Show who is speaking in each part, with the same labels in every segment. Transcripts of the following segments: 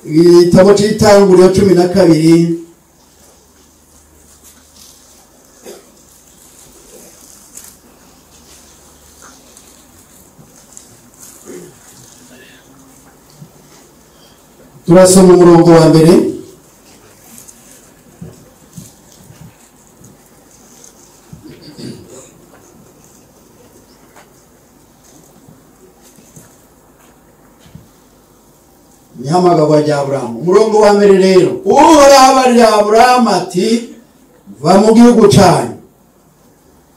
Speaker 1: Igitabo cy'Itanguriro 12. Turasoma umurongo wa mbere. Ihamagagwa rya Aburahamu. Umurongo wa mbere rero, Uhoraho abarira Aburahamu ati: va mu gihugu cyanyu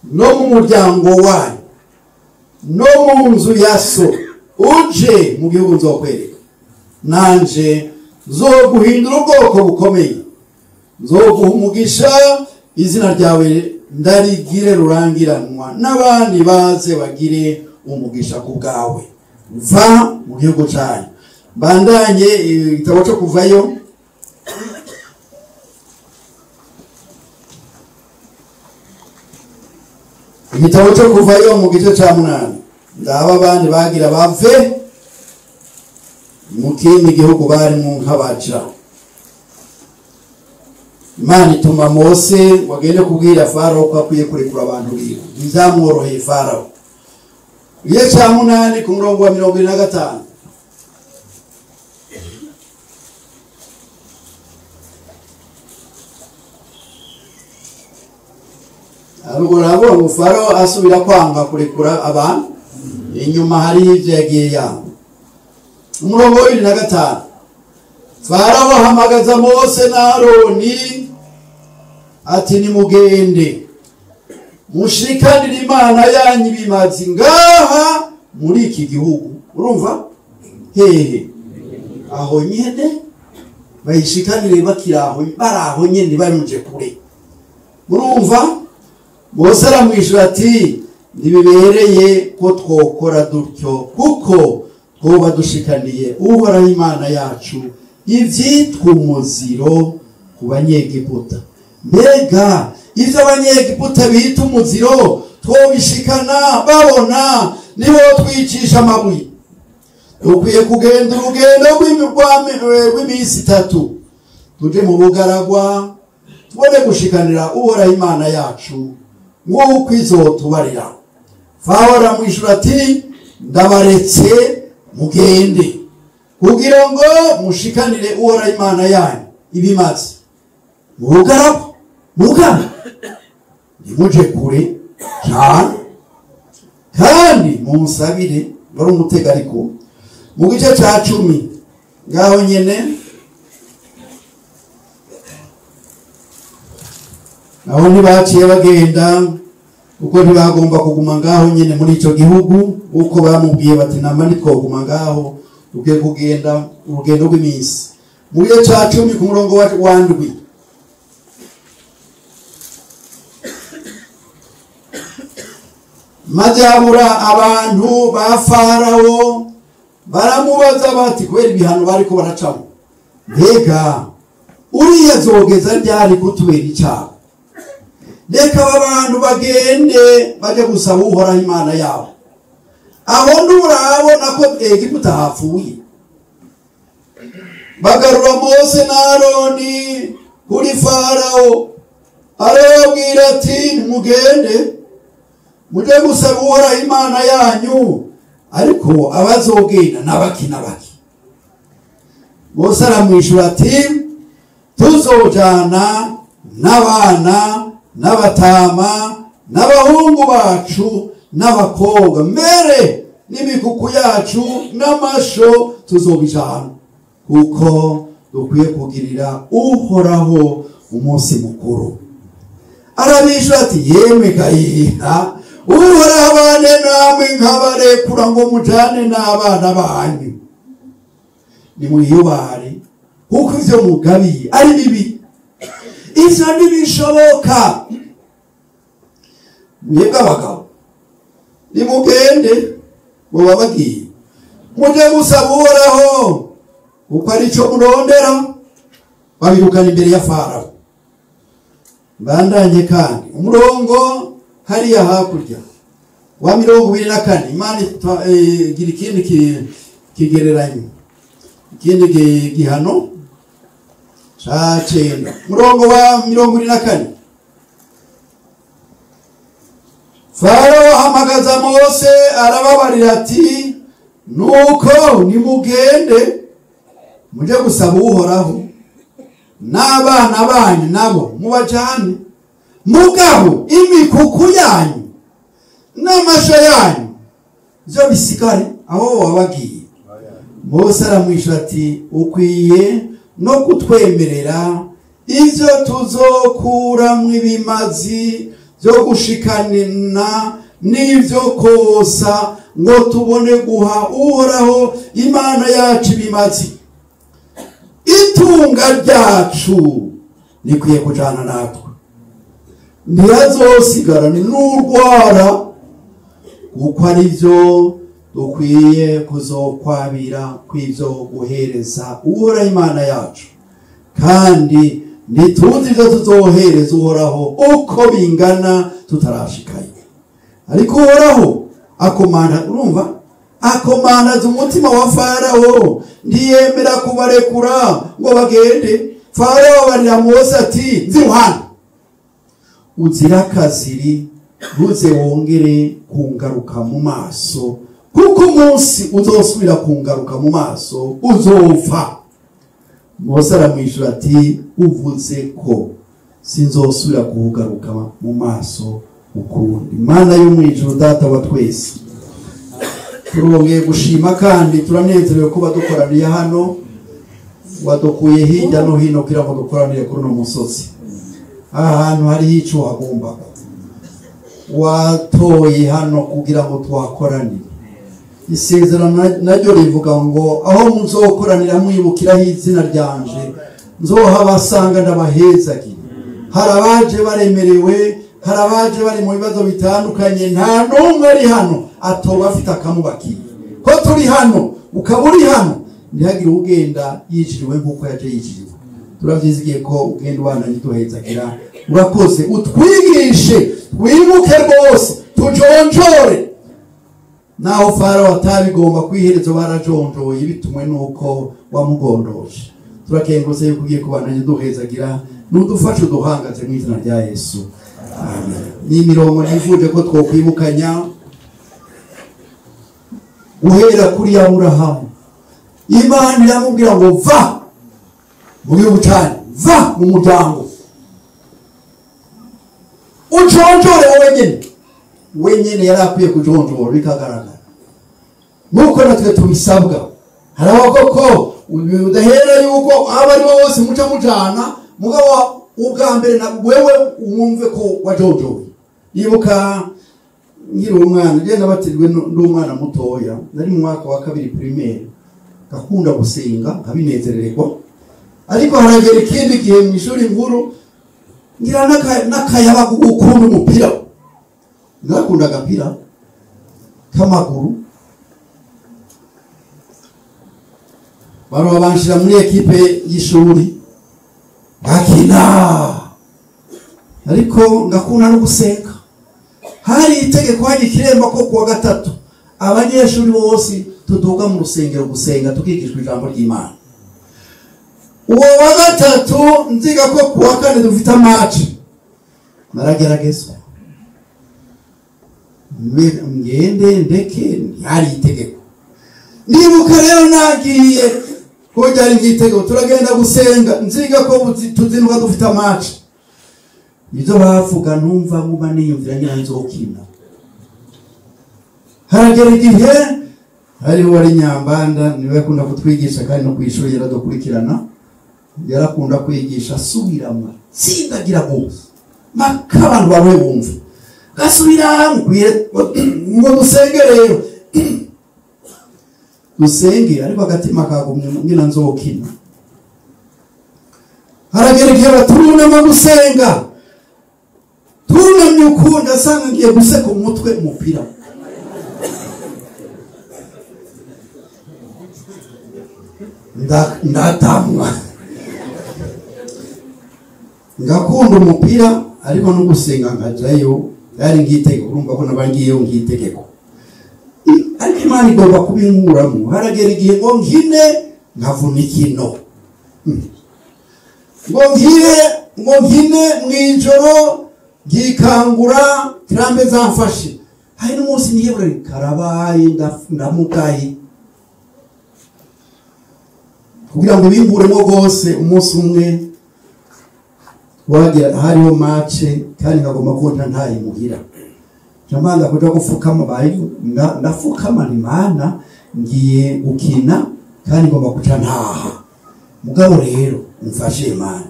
Speaker 1: no mu muryango wanyu no mu nzu ya so, uje mu gihugu nzokwereka, nanje nzoguhindura ubwoko bukomeye, nzoguha umugisha, izina ryawe ndarigire rurangiranwa, n'abandi baze bagire umugisha ku bwawe. Va mu gihugu cyanyu. Bandanye igitabo cyo kuvayo, igitabo cyo kuvayo mu gice cya 8. Ndaba abandi bagira bave mu kindi gihugu bari mu nkabaja. Imana ituma Mose wagende kubwira Farao ko akwiye kurekura abantu biwe. Ntizamworoheye Farao. Igice cya 8 ku murongo wa 75. Arugurabo Farao asubira kwanga kurekura abantu, inyuma hari ivyo yagiye yanga. Umurongo wa 25. Farao ahamagaza Mose na Aroni ati: nimugende mushikanire Imana yanyu ibimazi ngaha muri iki gihugu. Urumva hehe aho nyene bayishikanire, bakiraho baraho nyene baruje kure. Murumva Mose aramwishyura ati: ntibibereye ko twokora dutyo, kuko twoba dushikaniye Uhoraho Imana yacu ivyitwa umuziro ku Banyegiputa. Mbega ivyo Abanyegiputa bita umuziro twobishikana babona, nibo twicisha amabuye. Dukwiye kugenda urugendo rw'iminsi 3 tuje mu bugaragwa, tubone gushikanira Uhoraho Imana yacu nk'uko izotubarira. Farao aramwishyura ati: ndabaretse mugende kugira ngo mushikanire Uhoraho Imana yanyu ibimazi mu bugaragwa, mugana ntimuje kure cyane, kandi munsabire. Wari umutego ariko. Mu gice cya 10 ngaho nyene, naho ntibaciye bagenda, kuko ntibagomba kuguma ngaho nyene muri ico gihugu, uko bamubwiye bati: namba ntitwoguma ngaho, tugiye kugenda urugendo rw'iminsi. Mu gice cya 10 ku murongo wa 7. Maze habura abantu ba Farao baramubaza bati, kubera ibihano bariko baracamo, mbega uriya azogeza ryari kutubera icyago? Reka aba bantu bagende baje gusaba Uhoraho Imana yabo. Aho nturabona ko Egiputa hapfuye. Bagarura Mose na Aroni kuri Farao, arababwira ati: mugende muje gusaba Uhoraho Imana yanyu, ariko abazogenda nabaki nabaki. Mose aramwishyura ati: tuzojana n'abana n'abatama n'abahungu bacu n'abakobwa, mbere n'imikuku yacu n'amasho tuzobijana, kuko dukwiye kugirira Uhoraho umunsi mukuru. Arabishyura ati: yemwe gayiha, Uhoraho abane namwe nkabarekura ngo mujane n'abana banyu. Nimwiyubare, kuko ivyo mugabiye ari bibi, ivyo ntibishoboka. Mwebwe abagabo nimugende, muba bagiye muje gusaba Uhoraho, kuko arico murondera. Babirukana imbere ya Farao. Bandanye kandi umurongo hariya hakurya wa 24. Imana igira ikindi kigereranyo. Ikindi gihano ca 9 murongo wa 74. Farawo ahamagaza Mose arababarira ati nuko nimugende muje gusaba Uhoraho n'abana banyu nabo mubajane, mugabo imikuku yanyu n'amasho yanyu byo bisigare aho wabagiye. Mose aramwishyura ati ukwiye no kutwemerera ivyo tuzokuramwo ibimazi byo gushikanina n'ivyo kosa ngo tubone guha Uhoraho Imana yacu ibimazi. Itunga ryacu nikwiye kujana natwe, ntiyazosigarane n'urwara, kuko ari byo dukwiye kuzokwabira kw'ivyo guhereza Uhoraho Imana yacu, kandi ntituzi ivyo tuzohereza Uhoraho uko bingana tutarashikayo. Ariko Uhoraho akomanda, urumva, akomandaza umutima wa Farawo, ntiyemera kubarekura ngo bagende. Farawo abarira Mose ati nziruhande uzira akaziri, ntuze wongere kungaruka mu maso, kuko umunsi uzosubira kungaruka mu maso uzopfa. Mose aramwishyura ati uvuze ko sinzosubira kugaruka mu maso ukundi. Imana yo mu ijuru Data wa twese, turongeye gushima kandi turanezerewe kuba dukoraniye hano. Wadukuye hirya no hino kugira ngo dukoranire kuri uno musozi. Aha hantu hariho ico wagombaga, watoye hano kugira ngo twakoranire. Isezerano naryo rivuga ngo aho muzokoranira mwibukiraho izina ryanje nzohabasanga ndabahezagira. Hari abaje baremerewe, hari abaje bari mu bibazo bitandukanye, nta n'umwe ari hano atoba afite akamubakiye. Ko turi hano, ukaba uri hano, ntihagire ugenda yijiriwe nk'uko yaje yijiriwe. Turavyizigiye ko ugenda ubandanya uduhezagira. Urakoze, utwigishe twibuke rwose, tujonjore. Naho Farawo atabigomba kwiherezo barajonjoye bitumwe nuko wamugondoje. Turakengurutse yuko ugiye kubandanya uduhezagira, nudufashe uduhangaze mu izina rya Yesu. Amen. Ni imirongo nifuje ko twokwibukanya guhera kuri Aburahamu. Imana iramubwira ngo va mu gihugu cyanyu, va mu muryango, ujonjore wowe nyene. Wenyene yari akwiye kujonjora bikagaragara nuko natwe tubisabwa. Hari abakoko udahera yuko aba ari bo bose muca mujana, mugabo ubwa mbere na wewe wumve ko wajonjoye. Ibuka nkiri umwana, je nabatijwe n'umwana mutoya, nari mu mwaka wa 2 primaire, gakunda gusenga nkabinezererwa. Ariko haragera ikindi gihe mu ishuri nkuru ngira n'akayaba gukunda umupira. Nakunda agapira k'amaguru, baroba banshira muri ekipe y'ishuri bakina, ariko ngakunda no gusenga. Hari itegeko hari ikiremba ko kuwa gatatu abanyeshuri bose tuduga mu rusengero gusenga tukigishwa ijambo ry'Imana. Uwo wa gatatu nziga ko kuwa kane dufite match, narageragezwa ngende ndeke, hari itegeko. Ndibuka rero nagiye ko ryari itegeko, turagenda gusenga nziga ko tuzinuka dufite match. Ibyo bavuga numva nkuba niyumvira ngira nzokina. Haragera igihe hariho wari Nyambanda, niwe yakunda kutwigisha kandi no kwishuri yaradukurikirana, yarakunda kwigisha asubiramo tsindagira gose maka abantu bawe bumva gasubira ngo dusenge rero dusenge, ariko agatima kagumye ngira nzokina. Haragera igihe baturunama gusenga, turunamye ukunda asanga ngiye guseka umutwe umupira. Ndatamwa ngakunda umupira ariko no gusenga nkajayo, yari ngitegeko, urumva ko nabangiyeyo ngitegeko, ariko Imana igomba kubinkuramo. Haragera igihe ngo nkine Nkavunika ino ngo nkire, ngo nkine mw'ijoro nkikangura crampes zamfashe. Hari n'umunsi nihebura karabaye, ndamugaye kugira ngo bimburemo rwose. Umunsi umwe wagira hariho match kandi nkagomba konta ntaye muhira, ncamanza kuja gufukama, bari ndafukama ni Mana, ngiye gukina kandi ngomba kuca ntaha, mugabo rero umfashe Mana,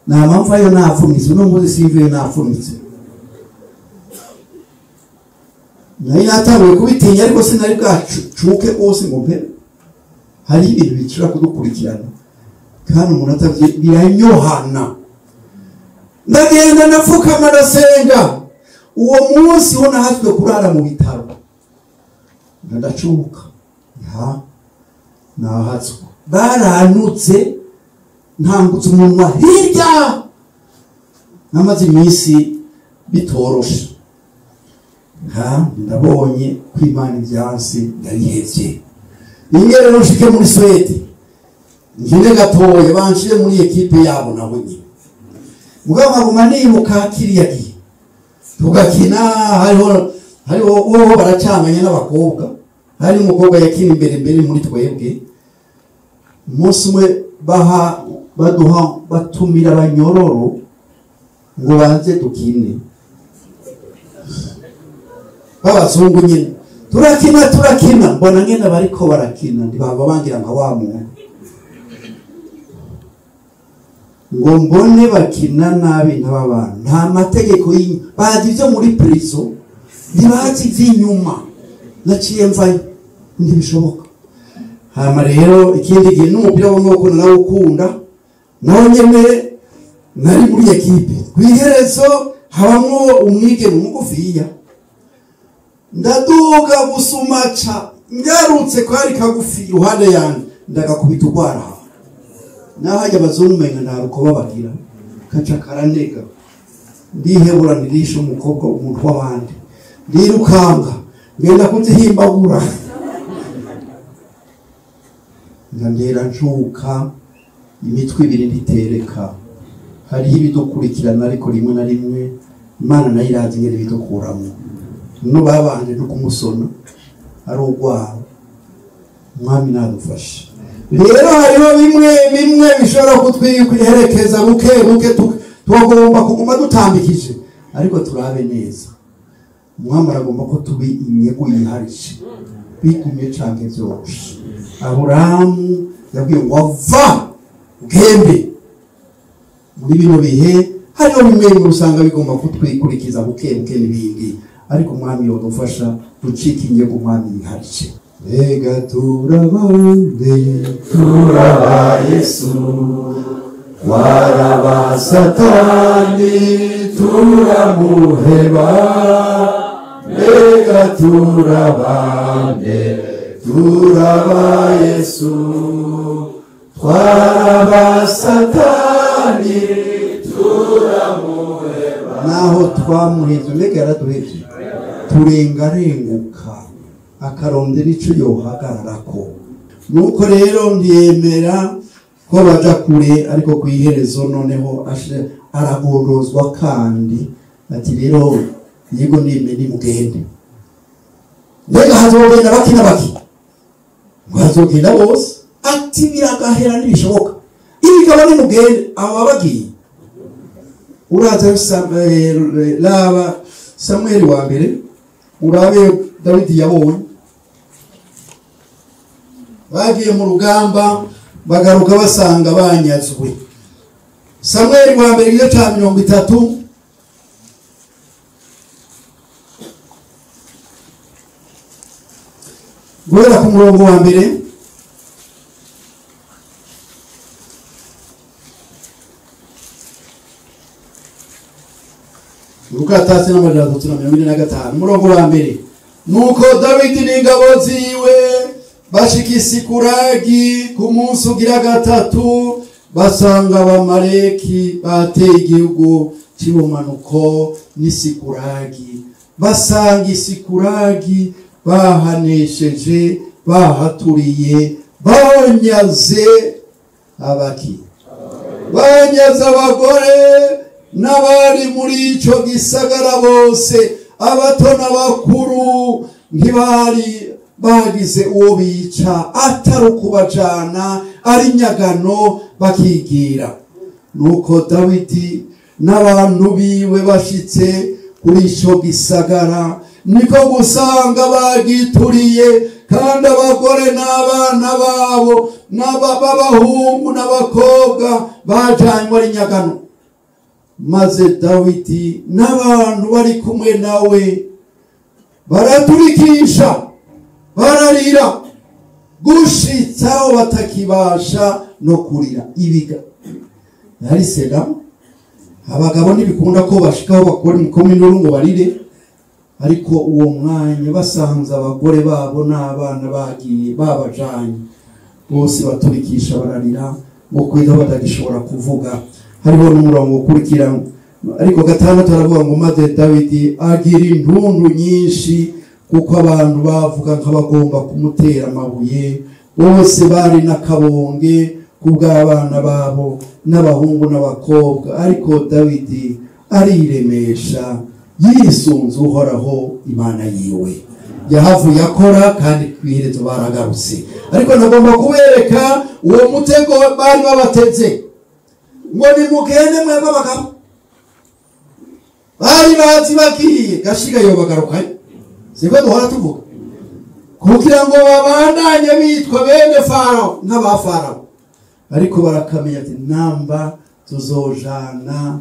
Speaker 1: nama mvayo nafunitse. Uno munsi simvayo nafunitse. Nari natanguye kubitinya, ariko sinari bwacuke rwose ngo mpere. Hari ibintu bishobora kudukurikirana kandi umuntu atavye biranyohana. Ndagenda ndapfukama ndasenga. Uwo munsi ho nahatswe kurara mu bitaro, ndacuka ha nahatswe, baranutse ntangutse umunwa hirya, namaze iminsi bitoroshe. Ha ndabonye ko Imana ibyansi ndabihevye. Ingere rero nshike muri Suwede nkine gatoya, banshire muri ekipe yabo nabo nyine, mugabo nkaguma nibuka kiriya gihe tugakina. Hariho uwo baracanganya n'abakobwa, hari umukobwa yakina imbere imbere muri twebwe. Umunsi umwe baha baduha batumira abanyororo ngo baze dukine b'abazungu nyine, turakina turakina, mbona nyine bariko barakina ntibava bangira nka wa muntu ngo mbone bakina nabi nk'aba nta mategeko bazi ibyo muri prison, ntibazi iby'inyuma. Naciye mvayo, ntibishoboka. Hama rero ikindi gihe n'umupira w'amaboko narawukunda, naho nyene nari muri ekipe. Kw'iherezo habamwo umwigeme mugufiya, ndaduga gusumaca, ngarutse kwari kagufi iruhande yanjye, ndagakubita urwara. Naho hajya abazungu umenga nta rukoba bagira, kaca karanega, ndihebura, nirisha umukobwa umuntu w'abandi, ndirukanga ngenda kuzihimbagura, ndandera ncuka imitwe ibiri ntitereka. Hariho ibidukurikirana, ariko rimwe na rimwe Imana nayo irazi ingene ibidukuramo. No babanje no kumusona ari urwara. Umwami nadufashe. Rero hariho bimwe bimwe bishobora kutwiherekeza buke buke, tugomba kuguma dutambikije, ariko turabe neza. Umwami aragomba ko tubi inyego yiharije, bigumye canke vyoroshe. Aburahamu yabwiye ngo ava ugembe. Muri bino bihe hariho bimwe bimwe usanga bigomba kutwikurikiza buke buke n'ibindi, ariko umwami yodufasha ducike inyego umwami yiharije. Mbega turabande,
Speaker 2: turaba Yesu, waraba Satani turamuheba. Mbega turabande, turaba Yesu, twaraba Satani turamuheba.
Speaker 1: Naho twamuhevye, mbega yaraduhevye, turengarenguka akarondera ico yohagararako. Nuko rero ntiyemera ko baja kure, ariko kw'iherezo noneho aragondozwa kandi ati rero yego nime nimugende. Mbega hazogenda baki na baki? Ngo hazogenda bose. Ati biragahera ntibishoboka, ibigabo nimugende, abo bagiye. Uraza laba Samweli wa mbere, urabe Dawidi yabonye bagiye mu rugamba bagaruka basanga banyazwe. Samweli wa mbere igice ca 30, guhera ku murongo wa mbere. Urukatasi n'345, umurongo wa mbere. Nuko Dawidi n'ingabo ziwe bashika i Sikulagi ku munsi ugira gatatu, basanga Abamaleki bateye igihugu cy'ubumanuko n'Isikulagi. Basanga Isikulagi bahanesheje, bahaturiye, Banyaze abaki, banyaze abagore n'abari muri ico gisagara bose, abato n'abakuru, ntibari bagize uwo bica atari ukubajana ari nyagano bakigira. Nuko Dawidi n'abantu biwe bashitse kuri ico gisagara, niko gusanga bagituriye, kandi abagore n'abana babo n'abahungu n'abakobwa bajanywe ari nyagano. Maze Dawidi n'abantu bari kumwe nawe baraturikisha, bararira gushitsaho batakibasha no kurira. Ibiga yari sega abagabo ntibikunda ko bashikaho bakora imikominduru ngo barire, ariko uwo mwanya basanze abagore babo n'abana bagiye babajanye bose baturikisha bararira ngo kwiga batagishobora kuvuga. Hariho n'umurongo ukurikira ariko gatandatu aravuga ngo maze Dawidi agira intuntu nyinshi kuko abantu bavuga nk'abagomba kumutera amabuye, bose bari n'akabonge kubw'abana babo n'abahungu n'abakobwa, ariko Dawidi ariremesha yisunze Uhoraho Imana yiwe. Yahavuye akora kandi kwiherezo baragarutse. Ariko nagomba kubereka uwo mutego bari babateze ngo nimugende mwebwe abagabo bari bazi bagiye gashiga yo bagarukanye, siko duhora tuvuga, kugira ngo babandanye bitwa bene Farao nk'aba Farao. Ariko barakamenya ati namba tuzojana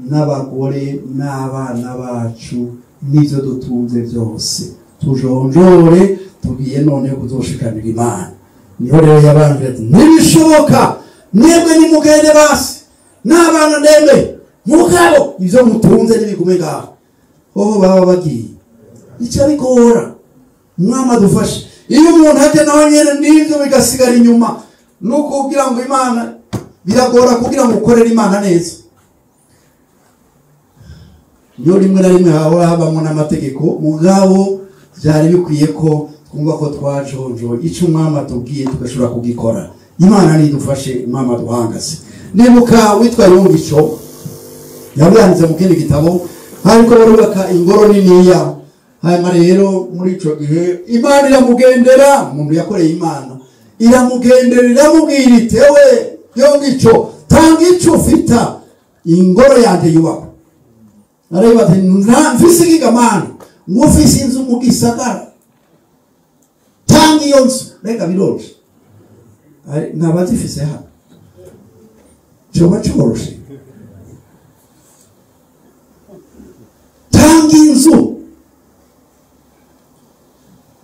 Speaker 1: n'abagore n'abana bacu n'ivyo dutunze byose, tujonjore tugiye none kuzoshikanira Imana. Niho rero yabanje ati ntibishoboka, mwebwe nimugende basi n'abana ndembe mugabo ivyo mutunze nibigume ngaho. Hoho baba bagiye ico bigora. Mwama dufashe iyo umuntu ajya nawe nyene n'ivyo bigasigara inyuma, nuko kugira ngo Imana biragora kugira ngo ukorere Imana neza. Niyo rimwe na rimwe hahora habamwo n'amategeko, mugabo byari bikwiye ko twumva ko twajonjoye ico umwami atubwiye tugashobora kugikora. Imana nidufashe, umwami aduhangaze. Nibuka witwa Yungico yabyanditse mu kindi gitabo, hariko barubaka ingoro niniya. Hanyuma rero muri ico gihe Imana iramugendera, umuntu yakoreye Imana iramugendera, iramubwira iti ewe Yungico, tanga ico ufita ingoro yanje yubakwe. Areba ati mfise ikigamana, ngufise inzu mu gisagara, tanga iyo nzu. Reka biroroshe, ntabazifise hano, coba coroshe. Tanga inzu.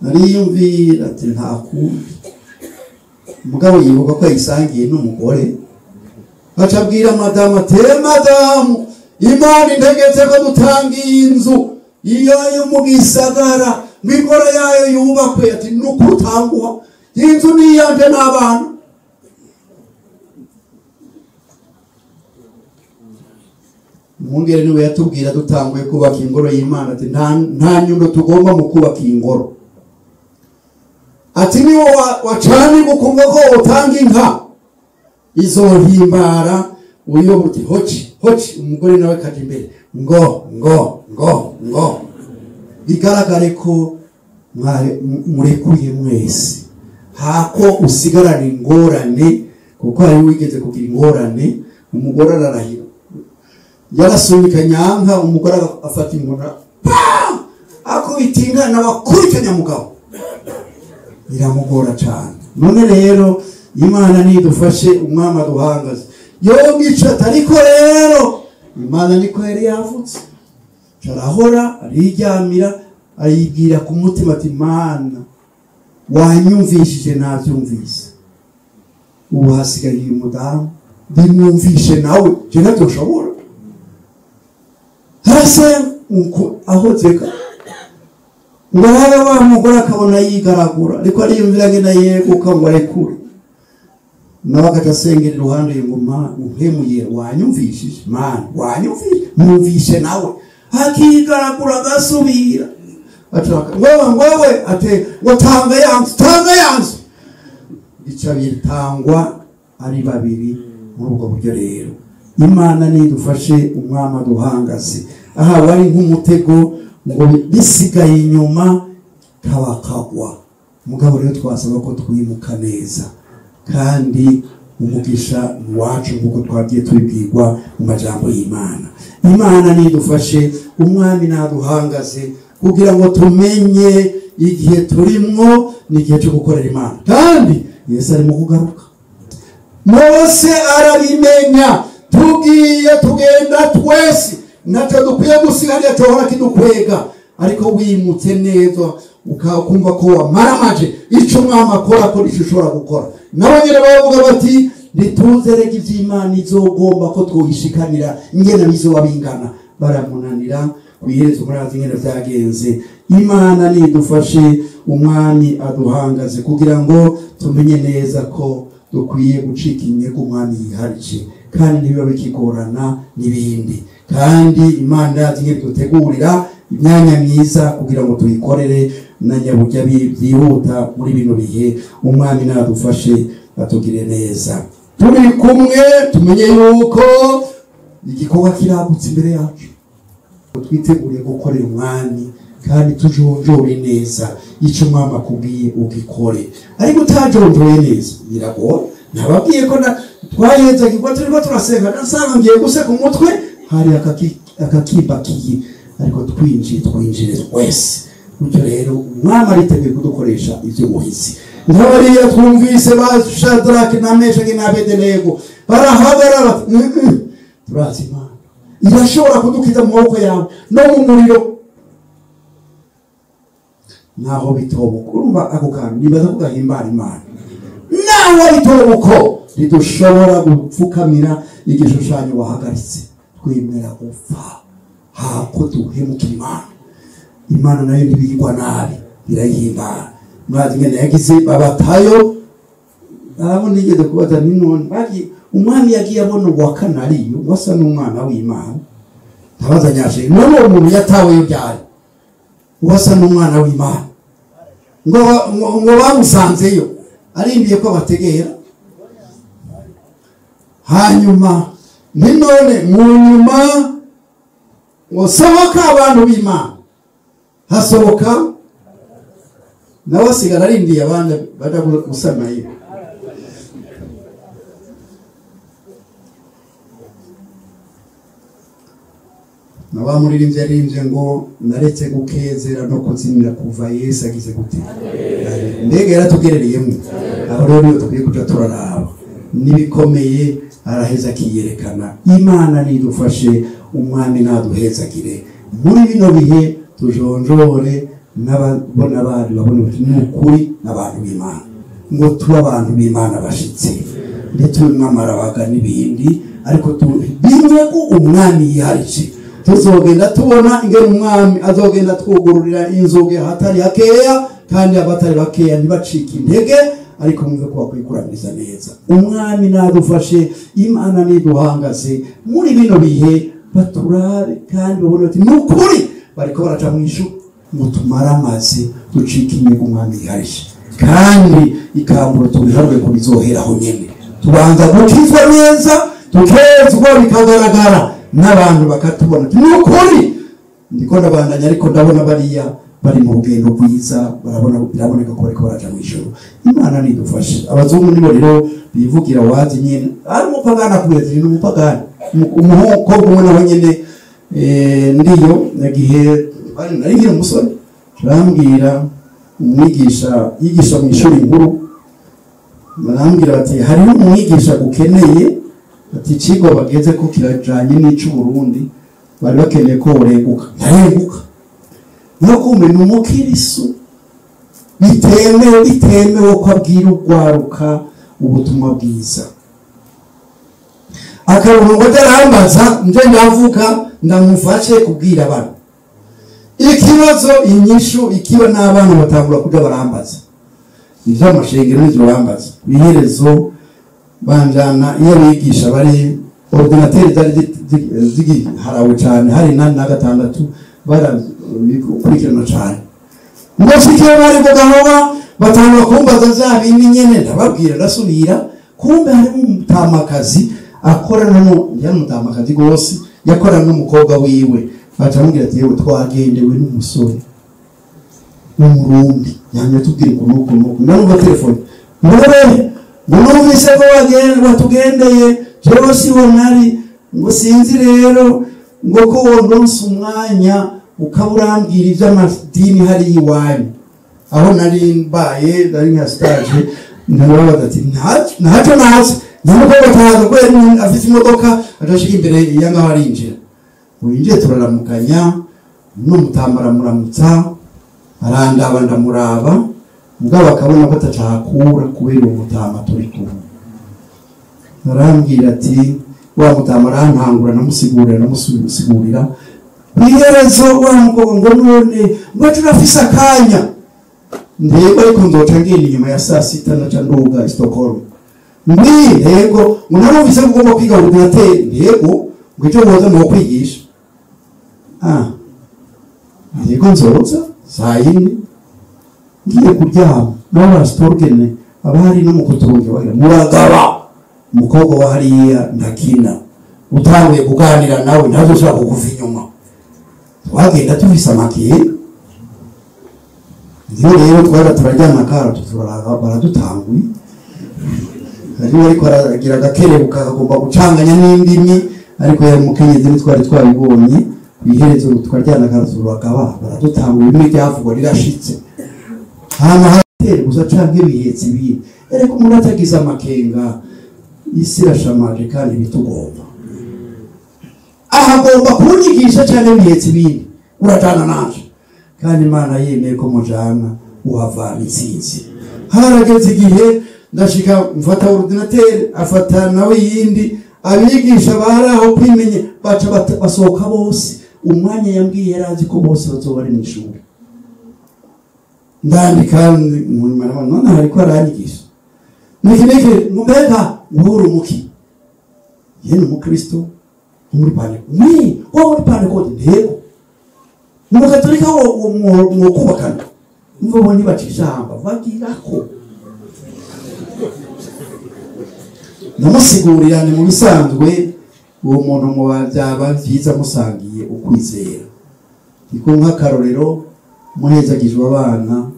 Speaker 1: Ariyumvira ati nta kundi. Mugabo yibuka ko yayisangiye n'umugore, aca abwira madamu ati madamu, Imana integetse ko dutanga iyi nzu iyo yo mu gisagara, ngikora yayo yubakwe. Ati nukutanguha, iyi nzu ni iyanje n'abana. Umwungere niwe yatubwira dutanguye kubaka ingoro y'Imana ati nta nyundo tugomba mu kubaka iyi ngoro. Ati niwo wacanirwa ukumva ko utanga inka izohimbara, uyo uti hoci hoci, umugore nawe kaje imbere ngo ngo ngo ngo, bigaragare ko murekuye mwese, hako usigarana ingorane. Kuko hari wigeze kugira ingorane, umugore ararahira, yarasunika nyanka, umugore afata inkona akubita inka n'abakubita nyamugabo, biramugora cyane. None rero Imana nidufashe, umwami aduhangaze. Yongica ariko rero Imana niko yari yavutse, arahora ariryamira, ayibwira ku mutima ati Mana wanyumvishije navyumvise, ubu hasigaye uyu mudamu ndimwumvishe nawe, je ntavyoshobora. Arasenga aho zeka ngo arabe wa mugore akabona yigaragura, ariko ariyumvira ngena yeguka ngo arekure. Nawe akaca asengera iruhande ngo umpemuye, wanyumvishije Mana, wanyumvishije, mwumvishe nawe. Akigaragura agasubira, wewe wewe ati ngo tanga yanzu, tanga yanzu. Bica bitangwa ari babiri. Muri ubwo buryo rero Imana nidufashe, umwami aduhangaze aha wari nk'umutego ngo bisigaye inyuma kabakagwa. Mugabo rero twasaba ko twimuka neza, kandi umugisha wacu nk'uko twagiye tubibwirwa mu majambo y'Imana. Imana nidufashe, umwami naduhangaze kugira ngo tumenye igihe turimwo n'igihe cyo gukorera Imana. Kandi Yesu arimo kugaruka, Mose arabimenya. Tugiye tugenda twese, ntacyo dukwiye gusiga tohora kidukwega, ariko wimutse neza ukumva ko wamaramaje ico umwami akora ko nicyo ushobora gukora. Nabo nyene bavuga bati ntituze reka ivy'Imana izogomba ko twoyishikanira ingene bizoba bingana. Baramunanira kwihereza umurazi ingene vyagenze. Imana nidufashe, umwami aduhangaze kugira ngo tumenye neza ko dukwiye gucika intege umwami yiharije, kandi ntibiba bikigorana n'ibindi. Kandi Imana yazi ingene dutegurira imyanya myiza kugira ngo tuyikorere na nyaburya byihuta muri bino bihe. Umwami nadufashe atugire neza. Turi kumwe tumenye yuko igikorwa kiragutse imbere yacu, twiteguriye gukorera umwami kandi tujonjore neza icyo umwami akubwiye ugikore. Ariko utajonjoye neza biragora. Nababwiye ko twaheza gikorwa turiko turasenga, nasanga ngiye guseka umutwe hari akakibakiye, ariko twinjire twese. Bityo rero umwami ariteguye kudukoresha ivyo muhizi. Nk'abariya twumvise ba Shadrach na Meshaki na Abedenego barahagarara bati turazi Imana irashobora kudukiza mu maboko yawe no mu muriro naho bitobuka. Urumva ako kantu nibaza ko gahimbara Imana. Naho bitobuko ntidushobora gupfukamira igishushanyo wahagaritse, twemera gupfa hako duhemukira Imana. Imana nayo ntibigwa nabi, birayihimbara. Murazi ingene yagize babatayo, arabona yigeze kubaza ni none bagi umwami yagiye abona uwa kanariyo wasa n'umwana w'Imana. Ndabaza nyashe none uwo muntu yataweyo ryari wasa n'umwana w'Imana? Ngo bamusanzeyo arindiye ko bategera. Hanyuma ni none mu nyuma ngo sohoka abantu b'Imana, hasohoka nawe asigara arindiye abandi baja gusamayo. Na muririmbyi yaririmbye ngo naretse gukezera no kuzimira kuva Yesu agize gute. Mbega yaratugerereyemo. Aho rero niyo dukwiye kuja turaraba nibikomeye, araheza akiyerekana. Imana nidufashe, umwami naduhezagire muri bino bihe, tujonjore n'ababona abandi babone bati ni ukuri n'abantu b'Imana, ngo tube abantu b'Imana bashitse, ntitube amarabaga n'ibindi, ariko bimwe ko umwami yiharije. Tuzogenda tubona ingene umwami azogenda twugururira inzugi hatari hakeya, kandi abatari bakeya ntibacike intege, ariko mwumve ko bakwikuramiza neza. Umwami nadufashe, Imana niduhangaze muri bino bihe, baturabe kandi babone bati ni ukuri bariko baraca mw'ijuru, ngo tumare amazi ducike intege umwami yiharije. Kandi ikamburo tubiharure ko bizoheraho nyene, tubanza gukizwa neza, tukezwa bikagaragara n'abantu bakatubona ni ukuri. Ndiko ndabandanya, ariko ndabona bariya bari mu rugendo rwiza, barabona biraboneka ko bariko baraja mw'ijuru. Imana nidufashe. Abazungu nibo rero bivugira wazi nyene, ari umupagani akubwira ati ni umupagani. Umukobwa umwe nawe nyene ndiyo nagihe nari nkiri umusore, arambwira umwigisha yigisha mu ishuri nkuru, barambwira bati hariho umwigisha gukeneye, ati ikigo bageze ko kirajanye n'ic'Uburundi, bari bakeneye ko urenguka. Ntarenguka no kumbe ni umukirisu, bitemewe ko abwira urwaruka ubutumwa bwiza. Akarongo ngo atarambaza nje ndavuga ndamufashe kubwira abantu ikibazo, inyishu ikiba n'abana batangura kuja barambaza ivyo amashengero n'ivyo barambaza. Biherezo banjana iyo abigisha bari ordinateur zari zigiharawe cyane, hari na gatandatu barabikurikirana cyane. Ndashikiye bari kugahoba Batangura kumbaza vya bindi nyene, ndababwira ndasubira. Kumbe harimo umutamakazi akorana no yari umutamakazi gose, yakorana n'umukobwa wiwe. Baca bamubwira ati yewe twagendewe n'umusore w'umurundi, yamye tubwira ukuntu ukuntu ukuntu. Ndumva telefone ngo numvise ko watugendeye, jewe siho nari, ngo sinzi rero ngo ko wononse umwanya ukaba urambwira iby'amadini hariya iwanyu. Aho nari mbaye nari nka stage, ndababaza ati ntacyo nazi. Nyamukobwa ataza ko yari afite imodoka, adashika imbere ya ngaho arinjira. Winjiye turaramukanya, n'umutambara muramutsa, arandaba ndamuraba, mugabo akabona ko atacakura kubera uwo mutama turi kumwe. Arambwira ati wa mutama arantangura, ndamusigurira ndamusigurira. Iherezo wa mukobwa ngo none ngo turafise akanya, ntego ariko nzoca ngenda inyuma ya saa sita naca nduga i Stockholm. Ntego ngo narumvise ko ugomba kwiga ordinateur, ntego ngo icyo woza ni ukwigisha. Ntego nzoza saa yine ngiye kuryama, nabo barasitorgene abari no mu kuturunge bagira muragaba umukobwa wa hariya ndakina, utanguye kuganira nawe ntazoshobora kukuva inyuma. Twagenda tufise amakiye, niyo rero twaza turaryama karo turaraga baradutanguye. Hariho ariko aragira agakerebuka akagomba gucanganya n'indimi, ariko yari umukenyezi ntitwari twabibonye. Kw'iherezo twaryana karo turagaba baradutanguye, bimwe byavugwa rirashitse. Hama hatera gusa canke bihetse ibindi. Erega umuntu atagize amakenga, isi irashamaje kandi bitugomba. Aha agomba kunyigisha canke bihetse ibindi, urajana nanje. Kandi Imana yemeye ko mujana, uhavana intsinzi. Harageze igihe ndashika mfata ordinateur, afata nawe yindi, abigisha bari aho kwimenye baca basohoka bose. Umwanya yambwiye yari azi ko bose bazoba bari mw'ishuri. Ndandika none hariko aranyigisha niki niki, mbega uhuru umuki yene umukristo muri pane ni wo muri pane ko ntego mu katolika wo mwokubakana mvo bo nibacishamba bagirako. Namusigurira ni mu bisanzwe uwo muntu mu byaba byiza musangiye ukwizera. Niko nk'akarorero muhezagijwe abana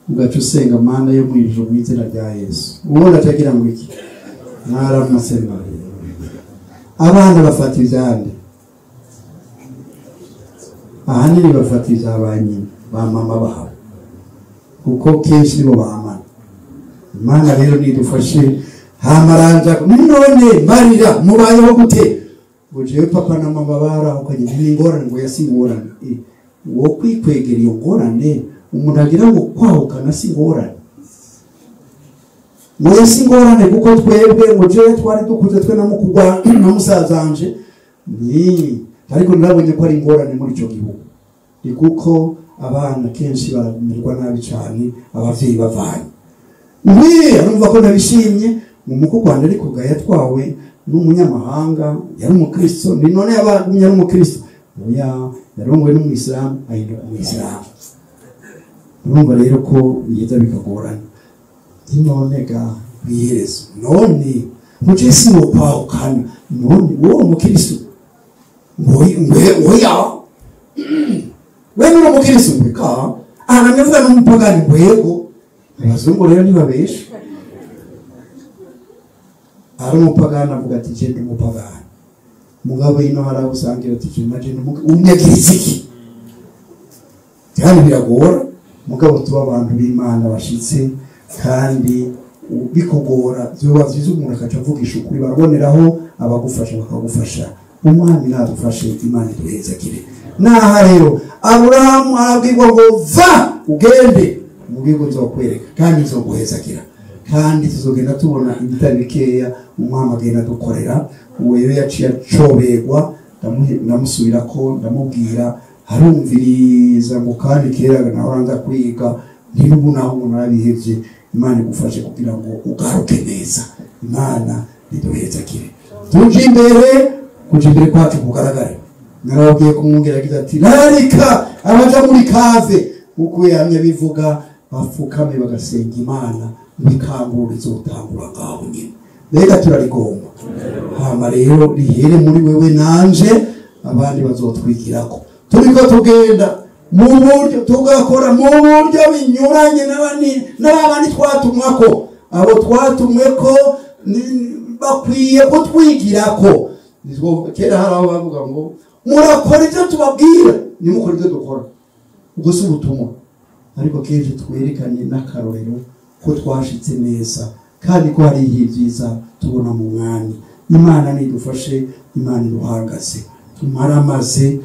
Speaker 1: ugaca usenga Mana yo mu ijuru mu izina rya Yesu, ubundi acagira ngo iki mwaramutse Mariya. Abana bafata ivyande, ahanini bafata ivya ba nyina ba mama babo, kuko kenshi nibo bamana. Imana rero nidufashe. Hamaranja none marira mubayeho gute? Ngo jewe papa na mama barahukanye n'ingorane, ngo yasingorane. Wo kwikwegera iyo ngorane, umuntu agira ngo kwahukana si ngorane. Ngo yasingorane kuko twebwe ngo jewe twari dukuze twe na mukugwa na musazanje ni, ariko narabonye ko ari ingorane muri ico gihugu. Ni kuko abana kenshi baramerwa nabi cyane abavyeyi bavanye. Ni arumva ko nabishimye mu mukugwa wanje, ariko gayatwawe n'umunyamahanga yari umukristo, ni none yabagumye ari umukristo. Oya, yarongowe n'umuyisilamu ahinduka umuyisilamu. Urumva rero ko bigenda bikagorana. None ga biherezo none muce si wo kwahukana, none wowe umukristo oya we ni umukristo mbeka aramvuga n'umupagani ngwego. Abazungu rero ntibabesha. Ari umupagani avuga ati je ndi umupagani, mugabo ino harabusangira ati je naje umunyagiriza iki. Kandi biragora mugabo tuba abantu b'Imana bashitse, kandi bikugora byoba byiza umuntu akaca avugisha ukuri, baraboneraho abagufasha bakagufasha. Umwami nadufashe, Imana iduhezagire. Naha rero Aburahamu arabwirwa ngo va ugende mu gihugu nzokwereka kandi nzoguhezagira, kandi tuzogenda tubona ibitari bikeya umwami agenda adukorera. Uwo rero yaciye acoberwa, ndamusubirako ndamubwira, arumviriza ngo kandi kera naho nza kwiga ntirubu naho umuntu arabihevye. Imana igufashe kugira ngo ugaruke neza. Imana iduhezagire. Tuje imbere, kuja imbere kwacu kugaragare. Narababwiye ko umwungere yagize ati rarika abaja muri kave, nkuko yamye bivuga. bapfukame bagasenga Imana, bikangura izotangura ngaho nyine. Mbega turarigomba. Hama rero rihere muri wewe nanje, abandi bazotwigirako. Turiko tugenda mu buryo, tugakora mu buryo binyuranye n'abandi twatumwako. Abo twatumweko bakwiye kutwigirako. Kera hari aho bavuga ngo murakora ibyo tubabwira, nimukora ibyo dukora. Ubwo si ubutumwa, ariko kenshi twerekane n'akarorero ko twashitse neza kandi ko hari ibyiza tubona mu mwami. Imana nidufashe, Imana iruhagaze, tumaramaze.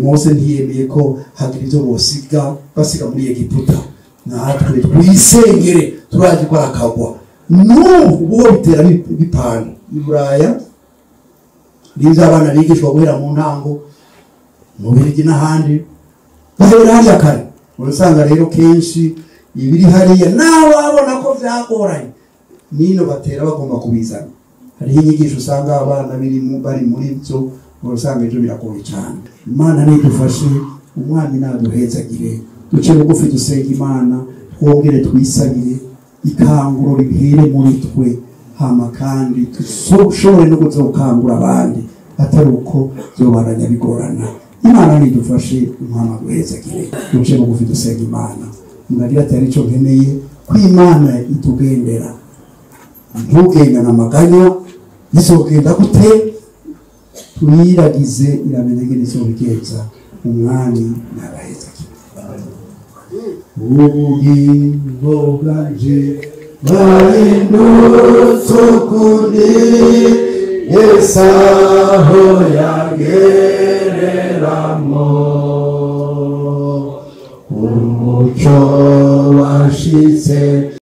Speaker 1: Mose ntiyemeye ko hagira ibyo bosiga basiga muri Egiputa, natwe twisengere turaje ko akagwa. N'ubu uwo bitera bipana i Buraya, n'ibyo abana bigishwa guhera mu ntango, mu Birigi n'ahandi, bahera hariya kare. Urasanga rero kenshi ibiri hariya nawe wabona ko vyagoranye, nino batera bagomba kubizana. Hariho inyigisho usanga abana bari muri byo, urasanga ejo biragoye cyane. Imana nidufashe, umwami naduhezagire, duce bugufi dusenga Imana, twongere twisabire ikanguro rihere muri twe, hama kandi dushobore no kuzokangura abandi, atari uko byobaranya bigorana. Imana nidufashe, umwami aduhezagire, duce bugufi dusenga Imana. Mwagira ati hari icyo nkeneye ko Imana itugendera. Ntugendana amaganya, izogenda gute? Tuyiragize, iramenya ingene izobigenza. Umwami nabahezagire. Ubugingo bwanje
Speaker 2: bahindutse ukundi, Yesu aho yagereramo, umuco washitse.